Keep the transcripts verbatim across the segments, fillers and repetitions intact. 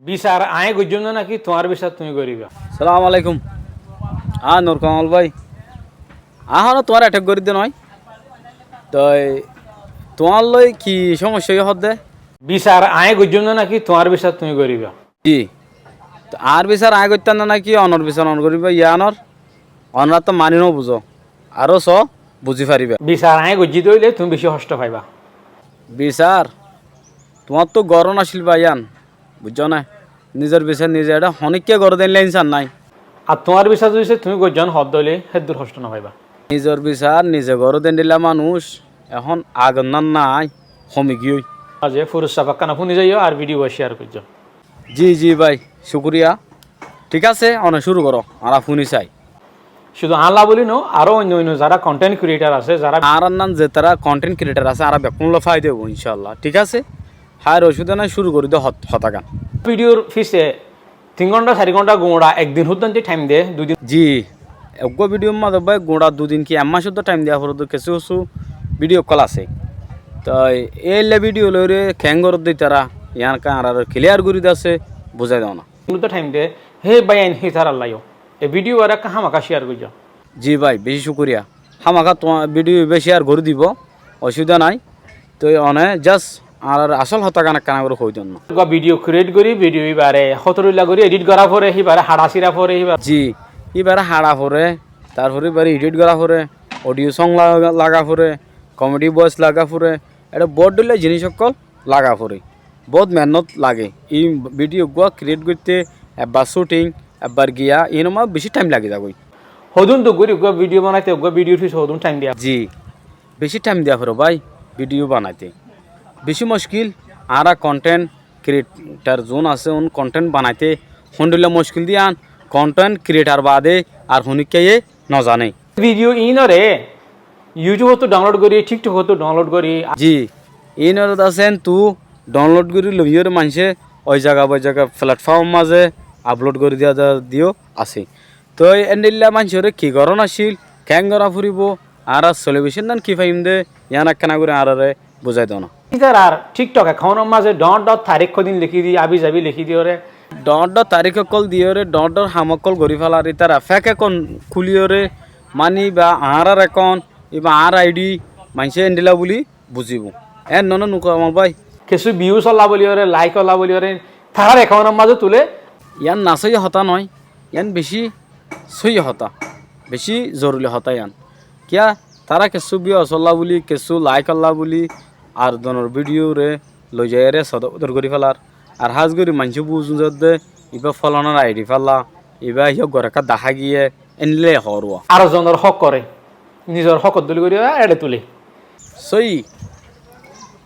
Bisar aññí goijjóm né náki tuáñr bisar tuñí goríba? Salam alaikum. Á, Nur Kamal bái. Aññí honó tuáñre attack gorí de noó. Toi tuáñr loi ki somosya óiye hoó de? Bisar aññí goijjóm né náki tuáñr bisar tuñí goríba? Ji. Toi añár bisar aññí goittám né náki onor bisar on goríba, yiánor onoráttu mani no buzó. Aró só buzí faribá. Bisar aññí goijjí de óile tuñí bicí hoctó faibá. Bisar, tuáñrttu gorón accíl bái yián, buijjó né? Nizor bisar nize eçé honíkka goré de endilla insán nái. Ar tuáñr bisar zodi se tuñí goijjón hoó de óile héddur hoctó no faibá. Nizor bisar nize goré de endilla manúic ehón agor nán nái, homi giyói. Aze furus safak hána fúni zaiyó ar video share goijjó. Ji, ji bái, cúkuriya. Thík asé, one cúru goró, añára fúni sai. Cúdu añálla bóli no, aró oinno oinno zará content creator asé, zará añárar nán zetará content creator asé, añára bekkúnolla faida óibo, incálla. Thík asé? Háir, ocúbida nái, cúru gorí de hot-, hotágan. Videor fise tin gónta, sair gónta, guñça ek din fóijjonto thaim de, dui din. Ji, eggúa videor mazé bái guñça dui din ki ek mac fóijjonto thaim diya foré de, kessú kessú video ókkol asé. Toi éilla video loiré keén gorédde itará, yián ekka añárare clear gorí de asé, buzái de na. Murda thaim de, hé báiyain hítarar laiyó. E video ar ekka hámaka share goijjó. Ji bái, bicí cúkuriya. Hámaka tuáñr video ibá share gorí dibó, ocúbida nái. Toi one just añárar asól hotágan ekkána gorí hoói don. Uggúa video create gorí, video ibáre hótorulla gorí edit gorá foré, híbare haça sira foré, híba- Ji, híbare haça foré, tarfore híbare edit gorá foré, audio song la-, laga foré, comedy voice laga foré, eçé bout dhoilla jiníc ókkol laga foré. Bout mehénnot lage. Í video uggúa create goitté, ebbar shooting, ebbar giya, iínor mazé bicí thaim lagi zagói. Hodún duk gorí uggúa video banaité, uggúa videor fise hodún thaim diya? Ji, bicí thaim diya foré bái, video banaité. Bicí mockil, añára content creator zun asé, un content banaité hondilla mockil de yián, content creator baade ar honíkkaye no zane. Video iínoré YouTube ottu download gorí, TikTok ottu download gorí. Ji, iínoré de asé entú download gorí loiyóre maincé oi zaga boi zaga platform mazé upload gorí diya de yó asé. Toi endilla maincóre ki gorón accíl, keén gorá foribó, añára solution nán ki faiyum de, yián ekkána gorí añárare buzái dona. Ítarar TikTok account or mazé dhoóñr dhoóñr tarík hodin lekí di, abi zabi lekí diyóre. Dhoóñr dhoóñr tarík ókkol diyóre, dhoóñr dhoóñr ham ókkol gorí félar. Ítara fake account kúliyóre, mani íba añárar account, íba añár I D, maincé endilla buli buzibó. Eén noó né Nur Kamal bái? Kessú views olla buliyóre, like olla buliyóre, tarár account or mazé tulé. Yián nasóiya hotá noó, yián bicí sóiyi hotá, bicí zoruri hotá yián. Kiyá, tará kessú views olla buli, kessú like olla buli, ar zonor video re loizaiyóre sodor bodor gorí félar. Ar hás gorí maincé buzón zodde, ibá folanar I D falla, ibá yó gorekká dahá giyé, endilla hoór uwá. Ar zonor hókkoré nizor hókkor dóli gorí eçé tulé. Sóiyi,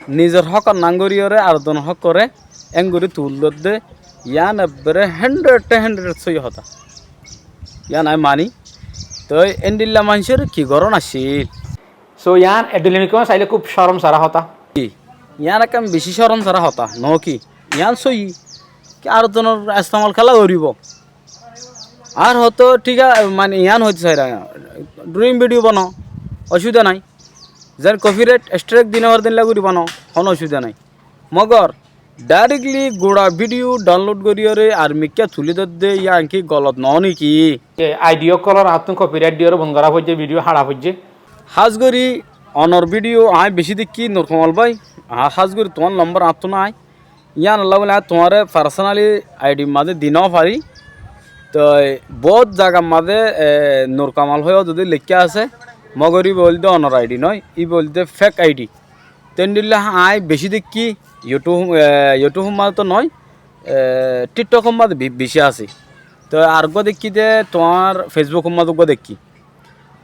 nizor hókkor nán goríyoré ar zonor hókkoré eén gorí tuldódde, yián ebbere hundred e hundred sóiyi hotá. Yián aññí mani. Toi endilla maincór ki gorón accíl? So, yián eddulimikká sailé kúb córom sára hotá. Ki? Yián ekkán bicí córom sára hotá, noó ki? Yián sóiyi. Ki ar zonor estemal kiyólla goríbo? Ar hoto thík a-, mani yián hoitó sairá, drawing video banao, ocúbida nái. Zen copyright strike dine fare dé endilla gorí banao, honó ocúbida nái. Mogor directly gura video download goríyoré ar mikká tulí dodde yián ki golot noó né ki? E, I D ókkolor añáttun copyright diyóre bon gorá foijjé, video háça foijjé. Hás gorí onor video aññí bicí dekkí, Nur Kamal bái, a-, hás gorí tuáñr nombor añáttu nái. Yíanolla bóli aññí tuáñre personally I D mazé di no fari. Toi bóut zagar mazé, e, Nur Kamal hoiyó zodi leikká asé, mogor íba óilde onor I D noó, íba óilde fake I D. Toi endilla aññí bicí dekkí, YouTube, e, YouTube mazé to noó, e, TikTok mazé bi-, bicí asé. Toi ar uggúa dekkí de tuáñr Facebook mazé uggúa dekkí.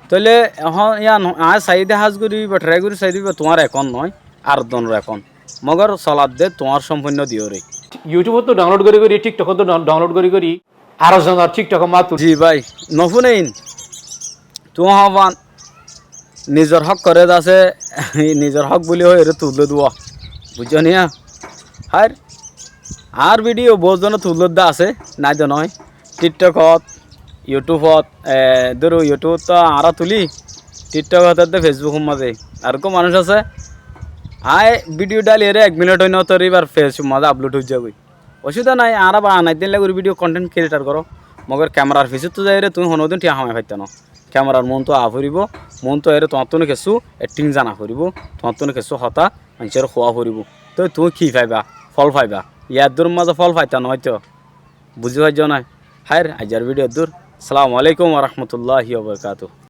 Tóile ehón yían aññí saiyí de hás gorí ba try gorí saiyí de ba tuáñr account noó, ar zonor account. Mogor soladde tuáñr sompunno diyóre. YouTube ottu download gorí gorí, TikTok ottu down-, download gorí gorí, ar zonor TikTok or mazé tuli. Ji bái, no fúnein. Tuáñr hoófan nizor hókkoré de asé, nizor hók buli hoiyóre tulló de uwá. Buijjó niya? Háir, añár video bóut zone tulló de asé, nái de noó. TikTok ot, YouTube ot, e, dóro YouTube ot to añára tulí, TikTok ot edde Facebook or mazé. Ar uggúa manúic asé, aññí video dáliyóre ek minute ói no tor íbar Facebook mazé upload ói zagói. Ocubida nai, añára ba anai dilla gorí video content creator goró. Mogor kemarar fisóttu zaiyóre tuñí honódin thiañ hamai faittá no. Kemarar muúntu aa foribó, muúntu aiyóre tuáñttúne kessú acting zana foribó, tuáñttúne kessú hotá maincóre hoóa foribó. Toi tuñí ki faiba? Fol faiba. Yá eddur mazé fol faittá no óito. Buzí faijjó nai? Háir, aijjar video eddur. Assalamu alaikum wa rahmatullahi wa barakatuhu.